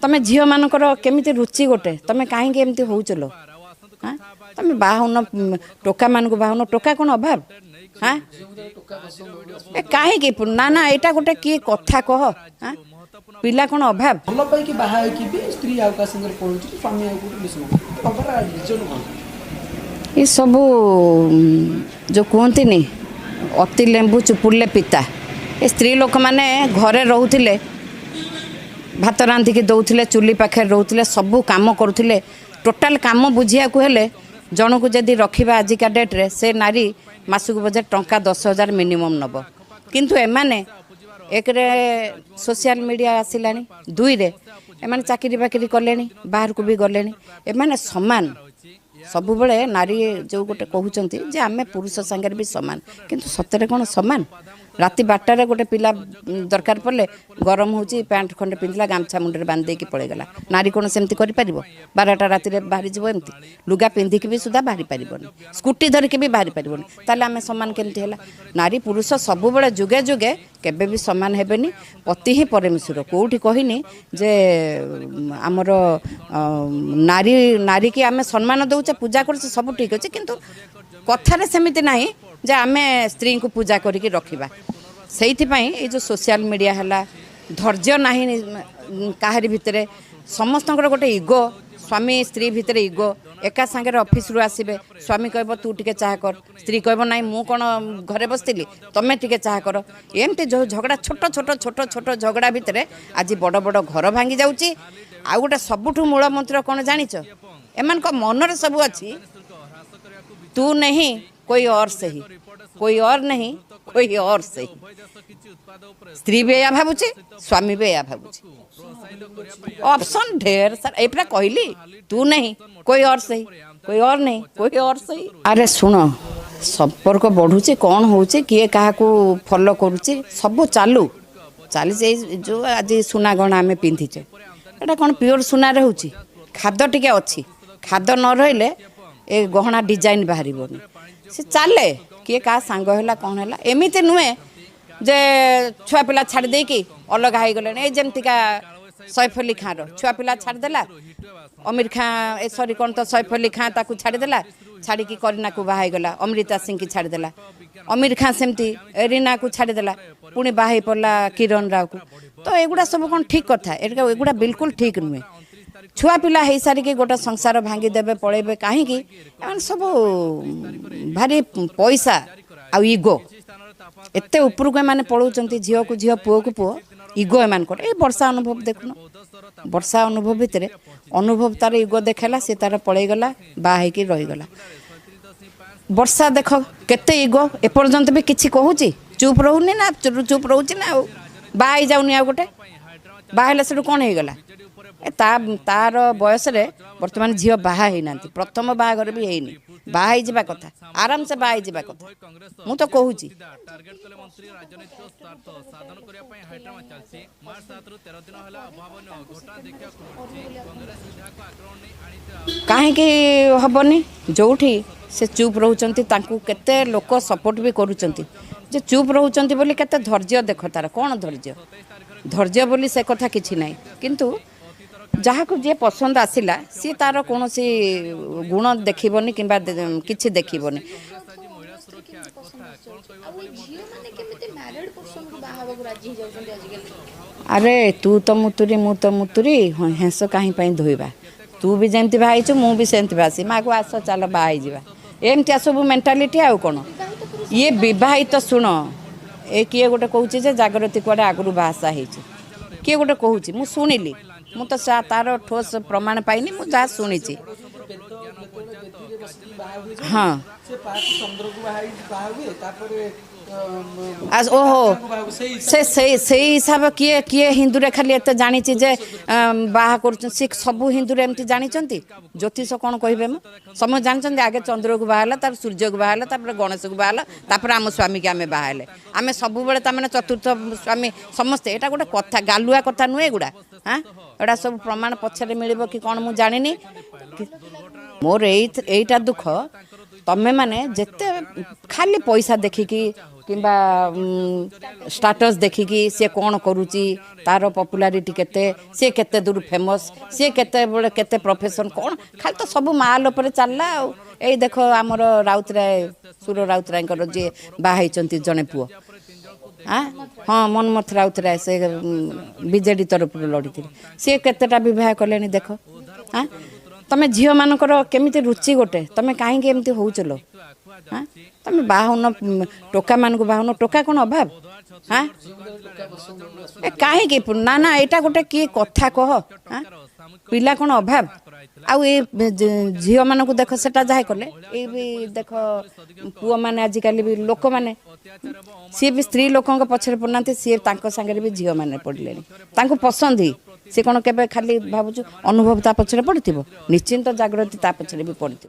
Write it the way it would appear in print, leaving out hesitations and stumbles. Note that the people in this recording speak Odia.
ତମେ ଝିଅମାନଙ୍କର କେମିତି ରୁଚି ଗୋଟେ, ତମେ କାହିଁକି ଏମିତି ହେଉଥିଲ? ହଁ, ତମେ ବାହା ହଉନ, ଟୋକାମାନଙ୍କୁ ବାହା ହଉନ। ଟୋକା କ'ଣ ଅଭାବ? ହଁ, ଏ କାହିଁକି? ନା ନା, ଏଇଟା ଗୋଟେ କିଏ କଥା କହ? ହଁ, ପିଲା କ'ଣ ଅଭାବ? ଭଲ ପାଇକି ବାହା ହେଇକି ବି ସ୍ତ୍ରୀ ଆଉ କାହା ସାଙ୍ଗରେ ପଳଉଛି କି ସ୍ୱାମୀ ଆଉ କୋଉଠି ରିଲେସନ୍ ହବାର ରିଜନ୍ କ'ଣ? ଏସବୁ ଯେଉଁ କୁହନ୍ତିନି, ଅତି ଲେମ୍ବୁ ଚୁପୁଡ଼ିଲେ ପିତା। ଏ ସ୍ତ୍ରୀ ଲୋକମାନେ ଘରେ ରହୁଥିଲେ, ଭାତ ରାନ୍ଧିକି ଦେଉଥିଲେ, ଚୁଲି ପାଖରେ ରହୁଥିଲେ, ସବୁ କାମ କରୁଥିଲେ। ଟୋଟାଲ୍ କାମ ବୁଝିବାକୁ ହେଲେ ଜଣକୁ ଯଦି ରଖିବା ଆଜିକା ଡେଟ୍ରେ, ସେ ନାରୀ ମାସକୁ ବୋଧେ ଟଙ୍କା 10,000 ମିନିମମ୍ ନେବ। କିନ୍ତୁ ଏମାନେ ଏକରେ ସୋସିଆଲ ମିଡ଼ିଆ ଆସିଲାଣି, ଦୁଇରେ ଏମାନେ ଚାକିରି ବାକିରି କଲେଣି, ବାହାରକୁ ବି ଗଲେଣି। ଏମାନେ ସମାନ ସବୁବେଳେ। ନାରୀ ଯେଉଁ ଗୋଟେ କହୁଛନ୍ତି ଯେ ଆମେ ପୁରୁଷ ସାଙ୍ଗରେ ବି ସମାନ, କିନ୍ତୁ ସତରେ କ'ଣ ସମାନ? ରାତି 12ଟାରେ ଗୋଟେ ପିଲା ଦରକାର ପଡ଼ିଲେ, ଗରମ ହେଉଛି, ପ୍ୟାଣ୍ଟ ଖଣ୍ଡେ ପିନ୍ଧିଲା, ଗାମଛା ମୁଣ୍ଡରେ ବାନ୍ଧି ଦେଇକି ପଳେଇଗଲା। ନାରୀ କ'ଣ ସେମିତି କରିପାରିବ? 12ଟା ରାତିରେ ବାହାରିଯିବ, ଏମିତି ଲୁଗା ପିନ୍ଧିକି ବି ସୁଦ୍ଧା ବାହାରି ପାରିବନି, ସ୍କୁଟି ଧରିକି ବି ବାହାରି ପାରିବନି। ତାହେଲେ ଆମେ ସମାନ କେମିତି ହେଲା? ନାରୀ ପୁରୁଷ ସବୁବେଳେ ଯୁଗେ ଯୁଗେ କେବେ ବି ସମାନ ହେବେନି। ପତି ହିଁ ପରମେଶ୍ୱର। କେଉଁଠି କହିନି ଯେ ଆମର ନାରୀ, ନାରୀକି ଆମେ ସମ୍ମାନ ଦେଉଛେ, ପୂଜା କରୁଛେ, ସବୁ ଠିକ୍ ଅଛି। କିନ୍ତୁ କଥାରେ ସେମିତି ନାହିଁ ଯେ ଆମେ ସ୍ତ୍ରୀଙ୍କୁ ପୂଜା କରିକି ରଖିବା। ସେଇଥିପାଇଁ ଏଇ ଯେଉଁ ସୋସିଆଲ ମିଡ଼ିଆ ହେଲା, ଧୈର୍ଯ୍ୟ ନାହିଁ କାହାରି ଭିତରେ। ସମସ୍ତଙ୍କର ଗୋଟେ ଇଗୋ। ସ୍ୱାମୀ ସ୍ତ୍ରୀ ଭିତରେ ଇଗୋ। ଏକା ସାଙ୍ଗରେ ଅଫିସରୁ ଆସିବେ, ସ୍ୱାମୀ କହିବ ତୁ ଟିକେ ଚାହା କର, ସ୍ତ୍ରୀ କହିବ ନାଇଁ, ମୁଁ କ'ଣ ଘରେ ବସିଥିଲି, ତମେ ଟିକେ ଚାହା କର। ଏମିତି ଯେଉଁ ଝଗଡ଼ା, ଛୋଟ ଛୋଟ ଛୋଟ ଛୋଟ ଝଗଡ଼ା ଭିତରେ ଆଜି ବଡ଼ ବଡ଼ ଘର ଭାଙ୍ଗି ଯାଉଛି। ଆଉ ଗୋଟେ ସବୁଠୁ ମୂଳ ମନ୍ତ୍ର କ'ଣ ଜାଣିଛ? ଏମାନଙ୍କ ମନରେ ସବୁ ଅଛି, तू नहीं कोई और सही, कोई और नहीं कोई और सही। ସ୍ତ୍ରୀ ବି ଏଇଆ ଭାବୁଛି, ସ୍ୱାମୀ ବି ଏଇଆ ଭାବୁଛି। ଅପସନ୍ ଢେର ସାରା। ଏଇ ପରା କହିଲି, तू नहीं कोई और सही, कोई और नहीं कोई और सही। ଆରେ ଶୁଣ, ସମ୍ପର୍କ ବଢ଼ୁଛି, କ'ଣ ହେଉଛି, କିଏ କାହାକୁ ଫଲୋ କରୁଛି, ସବୁ ଚାଲୁ ଚାଲିଛି। ଏଇ ଯେଉଁ ଆଜି ସୁନା ଗହଣା ଆମେ ପିନ୍ଧିଛେ, ଏଇଟା କ'ଣ ପିଓର ସୁନା ରହୁଛି? ଖାଦ ଟିକେ ଅଛି। ଖାଦ ନ ରହିଲେ ଏ ଗହଣା ଡିଜାଇନ୍ ବାହାରିବନି। ସେ ଚାଲେ, କିଏ କାହା ସାଙ୍ଗ ହେଲା, କ'ଣ ହେଲା। ଏମିତି ନୁହେଁ ଯେ ଛୁଆ ପିଲା ଛାଡ଼ି ଦେଇକି ଅଲଗା ହେଇଗଲେଣି। ଏଇ ଯେମିତିକା ସୈଫ ଅଲି ଖାଁର ଛୁଆ ପିଲା ଛାଡ଼ିଦେଲା ଅମିର ଖାଁ, ଏ ସରି, କ'ଣ ତ, ସୈଫ ଅଲି ଖାଁ ତାକୁ ଛାଡ଼ିଦେଲା, ଛାଡ଼ିକି କରିନାକୁ ବାହା ହେଇଗଲା। ଅମୃତା ସିଂକି ଛାଡ଼ିଦେଲା। ଅମିର ଖାଁ ସେମିତି ରୀନାକୁ ଛାଡ଼ିଦେଲା, ପୁଣି ବାହା ହେଇ ପଡ଼ିଲା କିରଣ ରାଓକୁ। ତ ଏଗୁଡ଼ା ସବୁ କ'ଣ ଠିକ୍ କଥା? ଏଗୁଡ଼ା ଏଗୁଡ଼ା ବିଲକୁଲ ଠିକ୍ ନୁହେଁ। ଛୁଆ ପିଲା ହେଇସାରିକି ଗୋଟେ ସଂସାର ଭାଙ୍ଗିଦେବେ, ପଳେଇବେ, କାହିଁକି? ଏମାନେ ସବୁ ଭାରି ପଇସା ଆଉ ଇଗୋ। ଏତେ ଉପରକୁ ଏମାନେ ପଳଉଛନ୍ତି, ଝିଅକୁ ଝିଅ, ପୁଅକୁ ପୁଅ, ଇଗୋ ଏମାନଙ୍କର। ଏଇ ବର୍ଷା ଅନୁଭବ ଦେଖୁନ, ବର୍ଷା ଅନୁଭବ ଭିତରେ ଅନୁଭବ ତାର ଇଗୋ ଦେଖେଇଲା, ସେ ତାର ପଳେଇଗଲା, ବାହା ହେଇକି ରହିଗଲା। ବର୍ଷା ଦେଖ କେତେ ଇଗୋ, ଏପର୍ଯ୍ୟନ୍ତ ବି କିଛି କହୁଛି? ଚୁପ୍ ରହୁନି ନା, ଚୁପ୍ ରହୁଛି ନା, ଆଉ ବାହା ହେଇଯାଉନି ଆଉ ଗୋଟେ? ବାହା ହେଲେ ସେଠୁ କ'ଣ ହେଇଗଲା? ଏ ତା ତାର ବୟସରେ ବର୍ତ୍ତମାନ ଝିଅ ବାହା ହେଇନାହାନ୍ତି, ପ୍ରଥମ ବାହାଘର ବି ହେଇନି। ବାହା ହେଇଯିବା କଥା, ଆରାମସେ ବାହା ହେଇଯିବା କଥା, ମୁଁ ତ କହୁଛି। କାହିଁକି ହବନି? ଯେଉଁଠି ସେ ଚୁପ୍ ରହୁଛନ୍ତି, ତାଙ୍କୁ କେତେ ଲୋକ ସପୋର୍ଟ ବି କରୁଛନ୍ତି ଯେ ଚୁପ୍ ରହୁଛନ୍ତି ବୋଲି। କେତେ ଧୈର୍ଯ୍ୟ ଦେଖ ତାର। କ'ଣ ଧୈର୍ଯ୍ୟ? ଧୈର୍ଯ୍ୟ ବୋଲି ସେ କଥା କିଛି ନାହିଁ। କିନ୍ତୁ ଯାହାକୁ ଯିଏ ପସନ୍ଦ ଆସିଲା, ସିଏ ତାର କୌଣସି ଗୁଣ ଦେଖିବନି କିମ୍ବା କିଛି ଦେଖିବନି। ପସନ୍ଦ ଆସିଯାଉଛି, ଆଉ ଏଇ ଝିଅମାନେ କେମିତି ମ୍ୟାରିଡ୍ ପର୍ସନକୁ ବାହା ହେବାକୁ ରାଜି ହେଇଯାଉଛନ୍ତି ଆଜିକାଲି? ଆରେ ତୁ ତ ମୁତୁରି, ମୁଁ ତ ମୁତୁରି, ହେଁସ କାହିଁ ପାଇଁ ଧୋଇବା? ତୁ ବି ଯେମିତି ବାହା ହେଇଛୁ, ମୁଁ ବି ସେମିତି ବାହା। ମାକୁ ଆସ, ଚାଲ ବାହା ହେଇଯିବା, ଏମିତିଆ ସବୁ ମେଣ୍ଟାଲିଟି। ଆଉ କ'ଣ ଇଏ ବିବାହିତ? ଶୁଣ, ଏ କିଏ ଗୋଟେ କହୁଛି ଯେ ଜାଗରତି କୁଆଡ଼େ ଆଗରୁ ବାହାସାହା ହେଇଛି। କିଏ ଗୋଟେ କହୁଛି, ମୁଁ ଶୁଣିଲି। ମୁଁ ତ ତାର ଠୋସ୍ ପ୍ରମାଣ ପାଇନି, ମୁଁ ଯାହା ଶୁଣିଛି। ହଁ। ସେ ଫାଷ୍ଟ ଚନ୍ଦ୍ରକୁ ବାହା ହେଇ ବାହା ହୁଏ, ତାପରେ ଓହୋ। ବାହା ହୁଏ ସେଇ ସେ ସେଇ ସେଇ ହିସାବ କିଏ କିଏ ହିନ୍ଦୁରେ ଖାଲି ଏତେ ଜାଣିଛି ଯେ ବାହା କରୁଛନ୍ତି ସେ ସବୁ ହିନ୍ଦୁରେ ଏମିତି ଜାଣିଛନ୍ତି? ଜ୍ୟୋତିଷ କ'ଣ କହିବେ? ମୁଁ ସମସ୍ତେ ଜାଣିଛନ୍ତି, ଆଗେ ଚନ୍ଦ୍ରକୁ ବାହା ହେଲା, ତାପରେ ସୂର୍ଯ୍ୟକୁ ବାହା ହେଲା, ତାପରେ ଗଣେଶକୁ ବାହା ହେଲା, ତାପରେ ଆମ ସ୍ୱାମୀକି ଆମେ ବାହା ହେଲେ। ଆମେ ସବୁବେଳେ ତାମାନେ ଚତୁର୍ଥ ସ୍ୱାମୀ ସମସ୍ତେ। ଏଇଟା ଗୋଟେ କଥା, ଗାଲୁଆ କଥା ନୁହେଁ ଏଗୁଡ଼ା। ହାଁ, ଏଗୁଡ଼ା ସବୁ ପ୍ରମାଣ ପଛରେ ମିଳିବ କି କ'ଣ ମୁଁ ଜାଣିନି। ମୋର ଏଇଟା ଦୁଃଖ, ତମେ ମାନେ ଯେତେ ଖାଲି ପଇସା ଦେଖିକି କିମ୍ବା ଷ୍ଟାଟସ୍ ଦେଖିକି ସିଏ କ'ଣ କରୁଛି, ତାର ପପୁଲାରିଟି କେତେ, ସିଏ କେତେ ଦୂର ଫେମସ୍, ସିଏ କେତେବେଳେ କେତେ ପ୍ରଫେସନ୍ କ'ଣ, ଖାଲି ତ ସବୁ ମାଲ ଉପରେ ଚାଲିଲା। ଆଉ ଏଇ ଦେଖ ଆମର ରାଉତରାୟ, ସୁର ରାଉତରାୟଙ୍କର ଯିଏ ବାହା ହେଇଛନ୍ତି ଜଣେ ପୁଅ, ହଁ ମନ୍ମଥ ରାଉତରାୟ, ସେ ବିଜେଡ଼ି ତରଫରୁ ଲଢ଼ିଥିଲେ, ସିଏ କେତେଟା ବିବାହ କଲେଣି ଦେଖ। ତମେ ଝିଅମାନଙ୍କର କେମିତି ରୁଚି ଗୋଟେ, ତମେ କାହିଁକି ଏମିତି ହଉଚ ଲୋ? ତମେ ବାହା ହଉନ, ଟୋକାମାନଙ୍କୁ ବାହା ହଉନ, ଟୋକା କ'ଣ ଅଭାବ? ଏ କାହିଁକି? ନା ନା, ଏଇଟା ଗୋଟେ କିଏ କଥା କହ? ପିଲା କ'ଣ ଅଭାବ? ଆଉ ଏ ଝିଅମାନଙ୍କୁ ଦେଖ, ସେଟା ଯାହା କଲେ, ଏଇ ବି ଦେଖ ପୁଅମାନେ ଆଜିକାଲି ବି ଲୋକମାନେ ସିଏ ବି ସ୍ତ୍ରୀ ଲୋକଙ୍କ ପଛରେ ପଡ଼ୁନାହାନ୍ତି, ସିଏ ତାଙ୍କ ସାଙ୍ଗରେ ବି ଝିଅମାନେ ପଡ଼ିଲେଣି, ତାଙ୍କୁ ପସନ୍ଦ ହିଁ। ସେ କ'ଣ କେବେ ଖାଲି ଭାବୁଛୁ ଅନୁଭବ ତା ପଛରେ ପଡ଼ିଥିବ? ନିଶ୍ଚିନ୍ତ ଜାଗୃତି ତା ପଛରେ ବି ପଡ଼ିଥିବ।